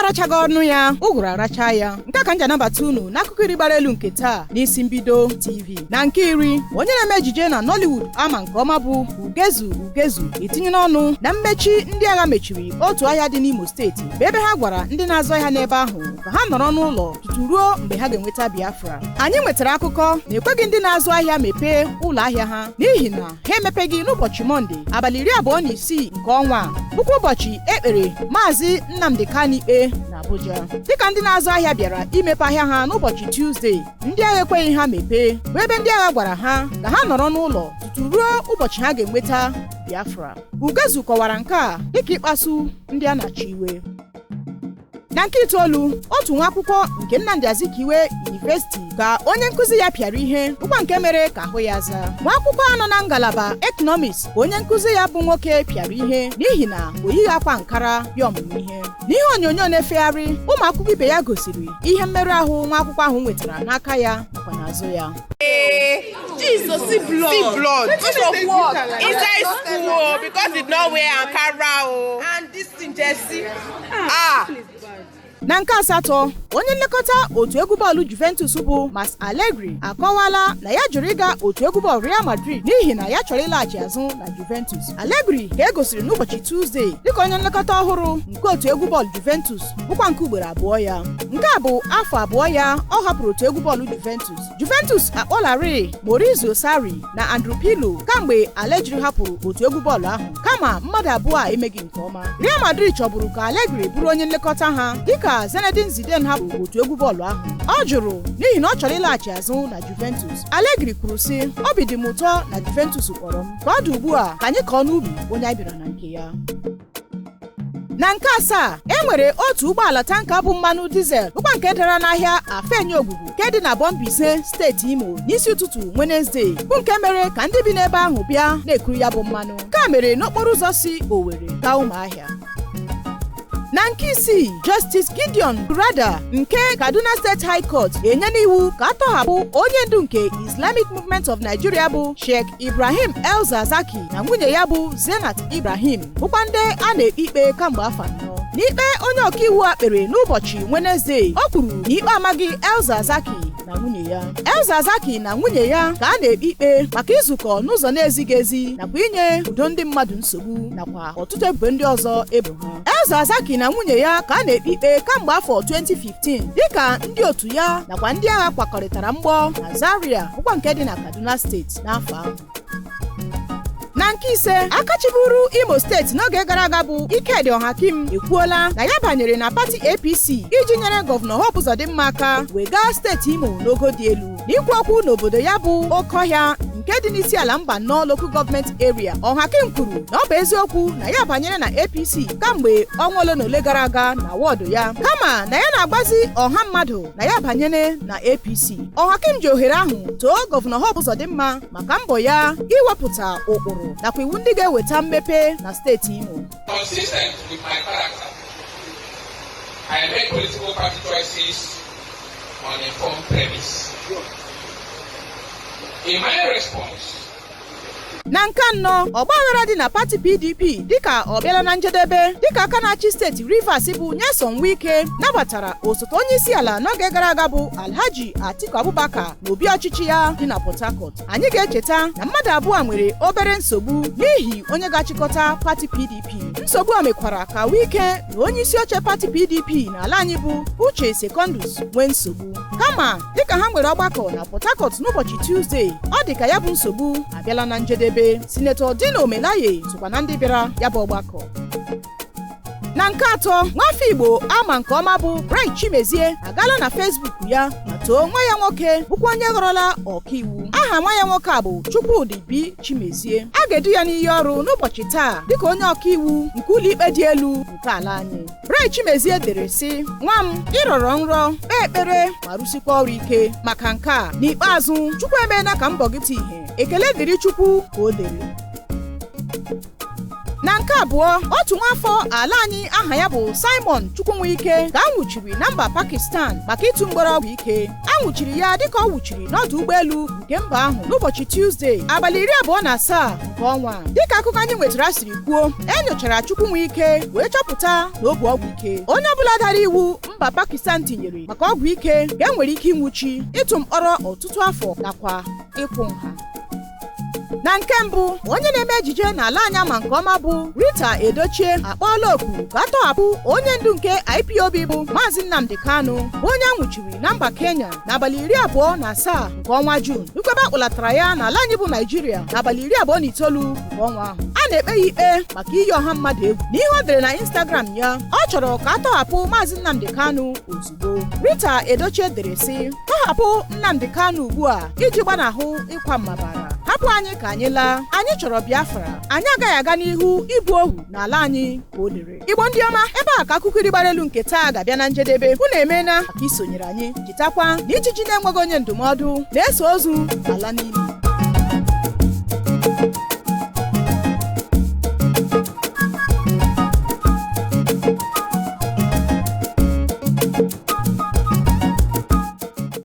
Arachaghị ọnụ ya, ụgụrụ aracha ya. Nke a ka m ji anabata unu n'akụkọ iri gbara elu nke taa n'isi mbido TV. Na nke iri, onye na-eme ejije na Nollywood ama nke ọma bụ Ugezu Ugezu etinye n'ọnụ na mmechi ndị agha mechiri otu ahịa dị n'Imo Steeti, bụ ebe ha gwara ndị na-azụ ahịa n'ebe ahụ ka ha nọrọ n'ụlọ tutu ruo mgbe ha ga-enweta Biafra. Anyị nwetara akụkọ na ekweghị ndị na-azụ ahịa mepee ụlọ ahịa ha n'ihi na ha emepeghị n'ụbọchị Mọnde, abalị 26 nke ọnwa a, bụkwa ụbọchị ekpere Maazị Nnamdi Kanu ikpe na Abuja. Dịka ndị na-azụ ahịa bịara imepe ahịa ha n'ụbọchị Tuzdee, ndị agha ekweghị ha mepee, bụ ebe ndị agha gwara ha ka ha nọrọ n'ụlọ tutu ruo ụbọchị ha ga-enweta Biafra. Ugezu kọwara nke a dịka ịkpasu ndị a na-achị iwe. Na nke itoolu, otu nwa akwụkwọ nke Nnamdi Azikiwe University ka onye nkụzi ya pịara ihe, bụkwa nke mere ka ahụ ya zaa. Nwa akwụkwọ a nọ na ngalaba economics ka onye nkụzi ya bụ nwoke pịara ihe n'ihi na o yighị akwa nkara bịa ọmụmụ ihe. N'ihe onyonyo na-efegharị, ụmụ akwụkwọ ibe ya gosiri ihe mmerụ ahụ nwa akwụkwọ ahụ nwetara n'aka ya nakwa n'azụ ya. Jesus, see blood. See blood. Because of what? Inside school oh, because he no wear ankara oh. And this thing, Jesse. Ah. Na nke asatọ, onye nlekọta otu egwu bọọlụ Juventus bụ Max Allegri akọwala na ya jụrụ ịga otu egwu bọọlụ Real Madrid n'ihi na ya chọrọ ịlaghachi azụ na Juventus. Allegri ka e gosiri n'ụbọchị Tuzdee dịka onye nlekọta ọhụrụ nke otu egwu bọọlụ Juventus, bụkwa nke ugboro abụọ ya. Nke a bụ afọ 2 ya ọ hapụrụ otu egwu bọọlụ Juventus. Juventus akpọlarị Maurizio Sarri na Andrea Pirlo kamgbe Allegri hapụrụ otu egwu bọọlụ ahụ, kama mmadụ abụọ a emeghị nke ọma. Real Madrid chọburu ka Allegri bụrụ onye nlekọta ha dịka Zinedine Zidane hapụrụ otu egwu bọọlụ ahụ. Ọ jụrụ n'ihi na ọ chọrọ ịlaghachi azụ na Juventus. Allegri kwuru sị, "Obi dị m ụtọ na Juventus kpọrọ m. Ka ọ dị ugbu a, ka anyị kọọ n'ubi onye anyị bịara na nke ya." Na nke asaa, e nwere otu ụgbọala tanka bụ mmanụ dizel, bụkwa nke dara n'ahịa Afenye Ogbugbu nke dị na Bọmbise, steeti Imo, n'isi ụtụtụ Wenezdee, bụ nke mere ka ndị bi n'ebe ahụ bịa na-ekuru ya bụ mmanụ. Nke a mere n'okporo ụzọ si Owerri gaa Ụmụahịa. Na nke isii, Justice Gideon Kurada nke Kaduna State High Court enyela iwu ka a tọhapụ onye ndu nke Islamic Movement of Nigeria bụ Sheikh Ibrahim El-Zakzaky na nwunye ya bụ Zenat Ibrahim, bụkwa ndị a na-ekpe ikpe kamgbe afọ 4. N'ikpe onye ọkaiwu a kpere n'ụbọchị Wenezdee, o kwuru na ikpe amaghị El-Zakzaky na nwunye ya. El-Zakzaky na nwunye ya ka a na-ekpe ikpe maka izukọ n'ụzọ na-ezighị ezi nakwa inye udo ndị mmadụ nsogbu nakwa ọtụtụ ebubo ndị ọzọ ebo ha. El-Zakzaky na nwunye ya ka a na-ekpe ikpe kamgbe afọ 2015 dịka ndị otu ya nakwa ndị agha kwakọrịtara mgbọ na Zaria, bụkwa nke dị na Kaduna Steeti, n'afọ ahụ. Na nke ise, aka chịburu Imo Steeti n'oge gara aga bụ Ikedi Ohakim ekwuola na ya banyere na pati APC iji nyere Gọvanọ Hope Uzodimma aka wee gaa steeti Imo n'ogo dị elu. N'ikwu okwu n'obodo ya bụ Okeọhịa nke dị n'isi ala Mbano Local Government Area, Ohakim kwuru na ọ bụ eziokwu na ya banyere na APC kamgbe ọnwa ole na ole gara aga na wọdụ ya, kama na ya na-agbazi ọha mmadụ na ya banyere na APC. Ohakim ji ohere ahụ too Gọvanọ Hope Uzodimma maka mbọ ya iwepụta ụkpụrụ nakwa iwu ndị ga-eweta mmepe na steeti Imo. Consistent with my character, I make political party choices on informed premise. In my response, Na nke anọ, ọgbaghara dị na pati PDP dịka ọ bịala na njedebe, dịka aka na-achị steeti Rivers bụ Nyesom Wike nabatara osote onye isi ala n'oge gara aga bụ Alhaji Atiku Abubakar na obi ọchịchị ya dị na Port Harcourt. Anyị ga-echeta na mmadụ abụọ nwere obere nsogbu n'ihi onye ga-achịkọta pati PDP. Nsogbu a mekwara ka Wike na onye isi oche pati PDP n'ala anyị bụ Uche Secondus nwee nsogbu, kama dịka ha nwere ọgbakọ na Port Harcourt n'ụbọchị Tuzdee, ọ dị ka ya bụ nsogbu abịala na njedebe. Sinetọ Dino Melaye sokwa na ndị bịara ya bụ ọgbakọ. Na nke atọ, nwafọ Igbo ama nke ọma bụ Bright Chimezie agaala na Facebook ya ma too nwa ya nwoke, bụkwa onye ghọrọla ọkaiwu. Aha nwa ya nwoke a bụ Chukwudị B Chimezie. A ga-edu ya n'iyi ọrụ n'ụbọchị taa dịka onye ọkaiwu nke ụlọikpe dị elu nke ala anyị. Bright Chimezie dere sị, "Nwa m, ịrọrọ nrọ, kpee ekpere ma rụsikwa ọrụ ike maka nke a. N'ikpeazụ, Chukwu emeela ka mbọ gị pụta ìhè. Ekele dịrị Chukwu," ka o dere. Na Na nke abụọ, otu nwaafọ ala anyị aha ya bụ Simon Chukwunwike ka a nwụchiri na mba Pakistan maka ịtụ mgbere ọgwụ ike. A nwụchiri ya dịka ọ nwụchiri n'ọdụ ụgbọelu nke mba ahụ n'ụbọchị Tuzdee, abalị 27 nke ọnwa a. Dịka akụkọ anyị nwetara siri kwuo, e nyochara Chukwunwike wee chọpụta na o bu ọgwụ ike. Onye ọbụla dara iwu mba Pakistan tinyere maka ọgwụ ike ka e nwere ike ịnwụchi, ịtụ mkpọrọ ọtụtụ afọ nakwa ịkwụ nha. Na nke mbụ, onye na-eme ejije n'ala anyị ama nke ọma bụ Rita Edochie akpọọla oku ka a tọhapụ onye ndu nke IPOB bụ Maazị Nnamdi Kanu, bụ onye a nwụchiri na mba Kenya n'abalị 27 nke ọnwa Juun. Nkwebe akpụlatara ya n'ala anyị bụ Naijiria n'abalị 29 nke ọnwa ahụ. A na-ekpe ya ikpe maka iyi ọha mmadụ egwu. N'ihe o dere na Instagram ya, ọ chọrọ ka a tọhapụ Maazị Nnamdi Kanu ozugbo. Rita Edochie dere sị, tọhapụ Nnamdi Kanu ugbu a iji gbanahụ ịkwa mmabara. Hapụ anyị ka anyị laa. Anyị chọrọ Biafra. Anyị agaghị aga n'ihu ịbụ ohu n'ala anyị, ka o dere. Igbo ndị ọma, ebe a ka akụkọ iri gbara elu nke taa ga-abịa na njedebe. Unu emeela maka isonyere anyị. Chetakwa na ijiji na-enweghị onye ndụmọdụ na-eso ozu ala n'ili.